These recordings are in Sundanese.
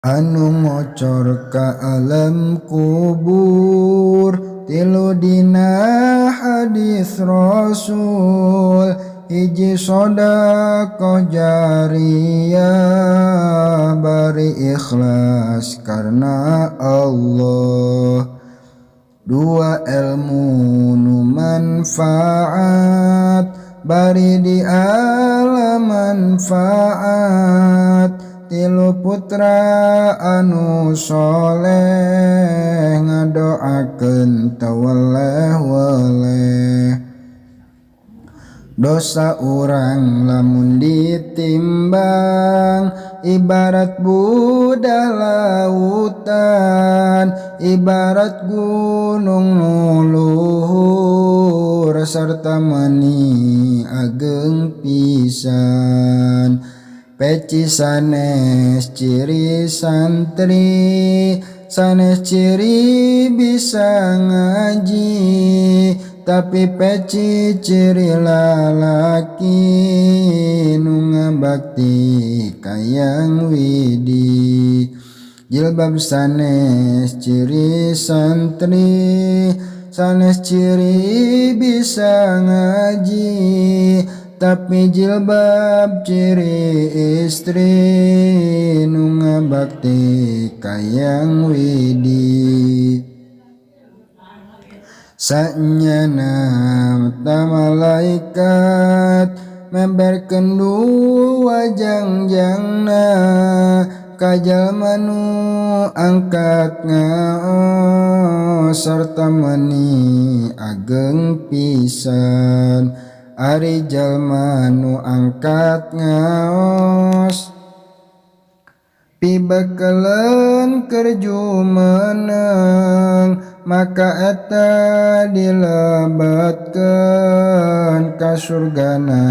Anu ngocor ka alam kubur. Tilu dina hadis Rasul, hiji sodakoh jariyah bari ikhlas karena Allah, dua ilmu nu manfaat bari di alam manfaat, tilu putra anu soleh ngadoakeun teu weleh-weleh. Dosa urang lamun ditimbang ibarat budah lautan, ibarat gunung nu luhur sarta meuni ageng pisan. Peci sanes ciri santri, sanes ciri bisa ngaji, tapi peci ciri lalaki nu ngabakti ka Hyang Widi. Jilbab sanes ciri santri, sanes ciri bisa ngaji, tapi jilbab ciri istri nu ngabakti ka Hyang Widi. Sanyana ta malaikat memberkeun dua jangjangna ka jalma nu angkat ngaos sarta meuni ageng pisan. Ari jalma nu angkat ngaos pibekeleun keur jumeneng, maka eta dilebetkeun ka surgana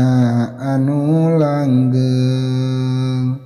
anu langgeng.